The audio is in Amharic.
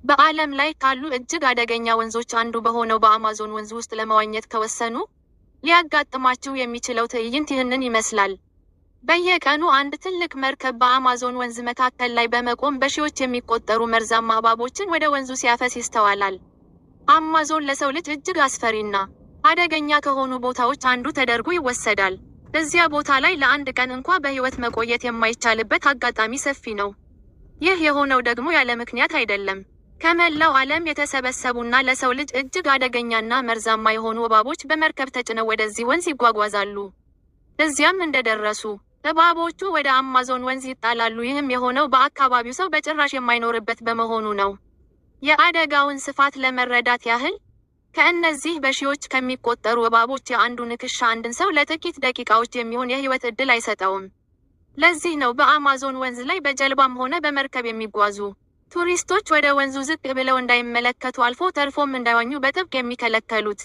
በዓለም ላይ ካሉ እጅግ አደገኛ ወንዞች አንዱ በሆነው በአማዞን ወንዝ ውስጥ ለመዋኘት ከወሰኑ፣ ሊያጋጥማችሁ የሚችለው ትዕይንት ይህንን ይመስላል። በየቀኑ አንድ ትልቅ መርከብ በአማዞን ወንዝ መካከል ላይ በመቆም በሺዎች የሚቆጠሩ መርዛማ እባቦችን ወደ ወንዙ ሲያፈስ ይስተዋላል። አማዞን ለሰው ልጅ እጅግ አስፈሪና አደገኛ ከሆኑ ቦታዎች አንዱ ተደርጎ ይወሰዳል። እዚያ ቦታ ላይ ለአንድ ቀን እንኳ በሕይወት መቆየት የማይቻልበት አጋጣሚ ሰፊ ነው። ይህ የሆነው ደግሞ ያለ ምክንያት አይደለም። ከመላው ዓለም የተሰበሰቡና ለሰው ልጅ እጅግ አደገኛና መርዛማ የሆኑ እባቦች በመርከብ ተጭነው ወደዚህ ወንዝ ይጓጓዛሉ። እዚያም እንደደረሱ እባቦቹ ወደ አማዞን ወንዝ ይጣላሉ። ይህም የሆነው በአካባቢው ሰው በጭራሽ የማይኖርበት በመሆኑ ነው። የአደጋውን ስፋት ለመረዳት ያህል፣ ከእነዚህ በሺዎች ከሚቆጠሩ እባቦች የአንዱ ንክሻ አንድን ሰው ለጥቂት ደቂቃዎች የሚሆን የሕይወት ዕድል አይሰጠውም። ለዚህ ነው በአማዞን ወንዝ ላይ በጀልባም ሆነ በመርከብ የሚጓዙ ቱሪስቶች ወደ ወንዙ ዝቅ ብለው እንዳይመለከቱ፣ አልፎ ተርፎም እንዳይዋኙ በጥብቅ የሚከለከሉት።